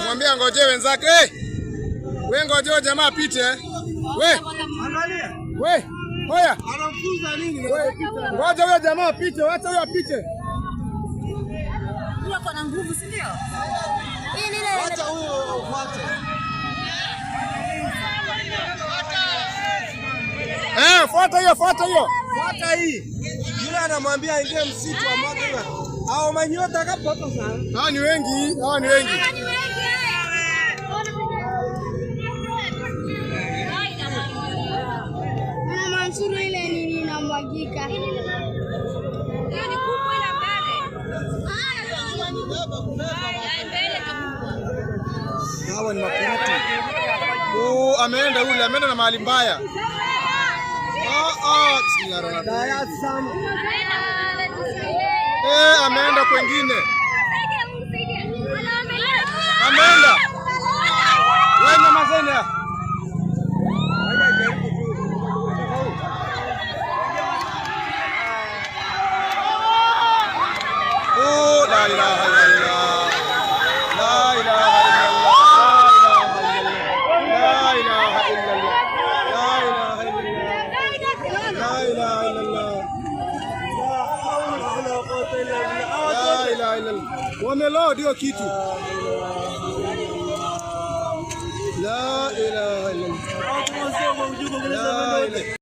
Mwambie ngoje wenzake. Hey! We ngoje jamaa apite. We. Angalia. We. Hoya. Anamfunza nini? Ngoja huyo jamaa apite, wacha huyo apite. Huyo ako na nguvu, si ndio? Wacha huyo ufuate. Eh, fuata hiyo, fuata hiyo. Fuata hii. Yule anamwambia aingie msitu amwage. Hao manyota kapata sana. Hawa ni wengi, hawa ni wengi. Na Mansuru ile nini inamwagika. Hiyo ni kubwa ila mbele. Ya mbele ni kubwa. Hawa ni makurutu. Oh, ameenda yule, ameenda na mahali mbaya. Ah ah, bismillahirrahmanirrahim. Eh, ameenda kwengine. Ameenda. Wewe nyamazeni. Oh, la ilaha illallah. La ilaha illallah. La ilaha illallah. La ilaha illallah. La ilaha illallah. La ilaha illallah. Wameload hiyo kitu. La ilaha illallah. La ilaha.